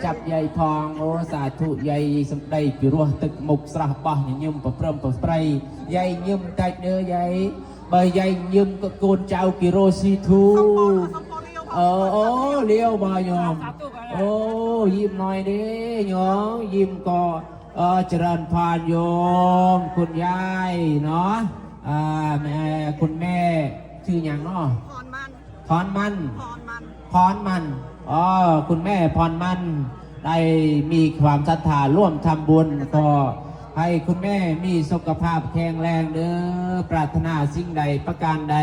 ចាប់យាយផង អូ សាធុ យាយសំដីពីរោះទឹកមុខស្រស់បោះញញឹមប្រព្រឹមប្រព្រៃ យាយញញឹមតិច អើ យាយ បើយាយញញឹមក៏កូនចៅគេរស់ស៊ីធូ អូ អូ លាវមកញោម អូ យីមណ້ອຍដេញោມ យីມក៏ ເອີ ຈະເລີນພອນໂຍມ ຄຸນຍາຍເນາະ ເອີ ແມ່ ຄຸນແມ່ຊື່ຫຍັງເນາະ? ພອນມັນ ພອນມັນ ພອນມັນ ອໍ ຄຸນແມ່ພອນມັນ ໄດ້ມີຄວາມສັດທາຮ່ວມທຳບຸນ ຂໍໃຫ້ຄຸນແມ່ມີສຸຂະພາບແຂງແຮງເດີ ປາດຖະໜາສິ່ງໃດປະການໃດ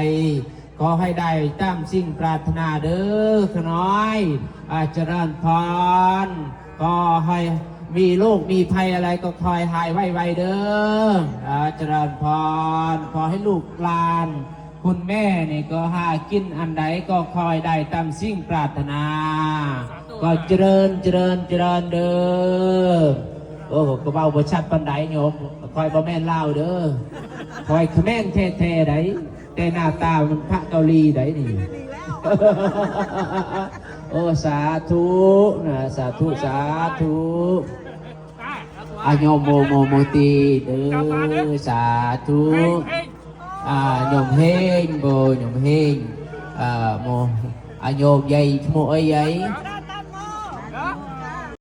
ຂໍໃຫ້ໄດ້ຕາມສິ່ງປາດຖະໜາເດີ ຂະນ້ອຍ ອາ ຈະເລີນພອນ ຂໍໃຫ້ມີໂລກມີໄພອະໄລກໍຄ່ອຍຫາຍໄວໆເດີ ອາ ຈະເລີນພອນ ຂໍໃຫ້ລູກຫຼານ ຄຸນແມ່ນີ້ກໍຫາກິນອັນໃດກໍຄ່ອຍໄດ້ຕາມສິ່ງປາດຖະໜາ ກໍຈະເລີນ ຈະເລີນ ຈະເລີນເດີ ໂອ້ ກໍເວົ້າບໍ່ຊັດປານໃດໂຍມ ຂ້ອຍບໍ່ແມ່ນລາວເດີ ຂ້ອຍຂະແມນແທ້ໆໃດ ແຕ່ໜ້າຕາມັນພະເກົາຫຼີໃດນີ້ ໂອ້ ສາທຸນະ ສາທຸ ສາທຸ ອາໂຍມໂມໂມໂມຕິເດີ ສາທຸ ອາໂຍມເຮງໂມ ໂຍມເຮງ ອາໂມ ອາໂຍມໃຫຍ່ໂມເອີຍໃຫຍ່